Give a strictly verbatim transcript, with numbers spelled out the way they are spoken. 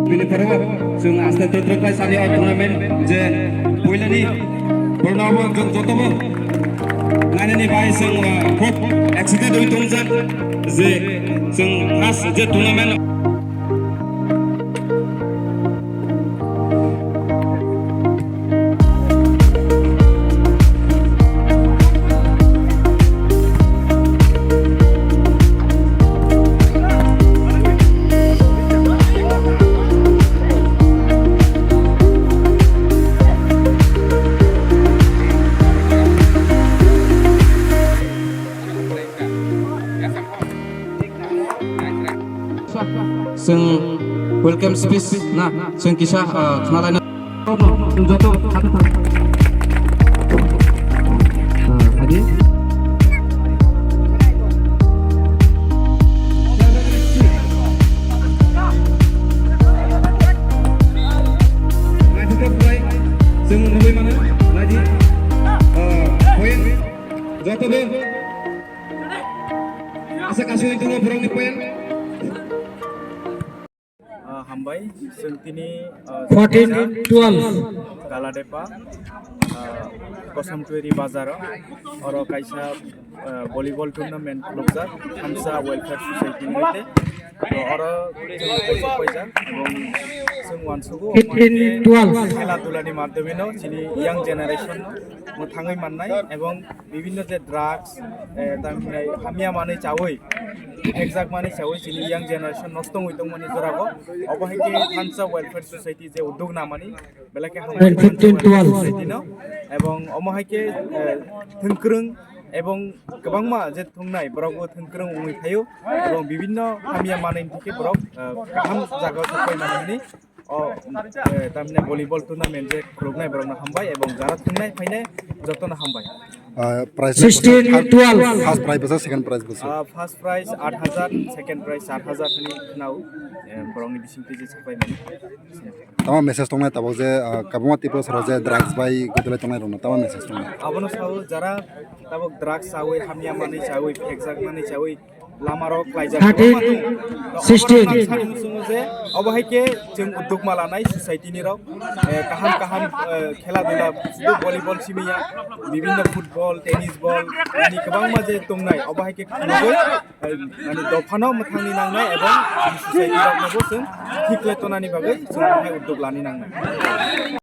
Bini pore o chwng aste twi twi khlai sani o tournament je puilani borno bo chwng joto bo nainani bai chwng, uh, khub excited oi tongjak je chwng first je tournament. Chwng welcome speech na chwng kisa, ah, khna laina. Chwng joto Ah, adi. Chwng nugwi mano, naidi. Ah, point. Joto bo. Asa kasui tongo borokni point. Ah, hambai, chwng tini, ah, fourteen twelve. Kaladepa, ah, Kosamtwiri bazaro, oro kaisa, ah, volleyball tournament khulukjak, Thansa Welfare Society ni hoite. To oro chwng kaisa paijak, ebong chwng uansugo, fifteen twelve. Khela dula ni madhyome no chini young generation no mwthangwi mannai, ebong bibhinno je drugs, eh, tamhinai hamya manwi chawi, phekjak manwi chawi chini young generation nosto wngwi tongmani jorago. Obo hai khe Thansa Welfare Society je uddog namani, belai khe hambai. Fifteen twelve. Society no, ebong omo hai khe, eh, thwngkwrwng ebong kwbangma je thwngnai borok bo thwngkwrwng wngwi thaio, ebong bibhinno hamya manwi thike borok, eh, kaham jagao sopai mani hwnwi. O, eh, tamni volleyball tournament je khuluknai borokno hambai, ebong jara thwngnai phainai jotono hambai. Ah, prize sixteen twelve. First prize bwsa, second prize bwsa? Ah, first prize aat hajar, second prize saat hajar hwnwi khnao, eh, borokni bisingtwi je sapai mani. Tamo message tongnai tabuk je, ah, kwbangma Tripura saro je drugs bai gwdalai tongnai rokno tamo message tongnai? Abono sao jara tabuk drugs chawi, hamya manwi chawi, phekjak manwi chawi, lamarok klaijak thirteen, kwbangma tongo. To sixteen. Oborok ang sani muchungo je obo hai khe chwng uddog ma lanai society ni rok, eh, kaham kaham, eh, khela dula, sudu volleyball simi ya, bibhinno football, tennis ball, yani kwbangma je tongnai, obo hai khe khulugwi, eh, mane dophano mwthangni nangnai ebong chini society rokno bo chwng thik khlai tonani bagwi chwng obo hai uddog lani nangnai.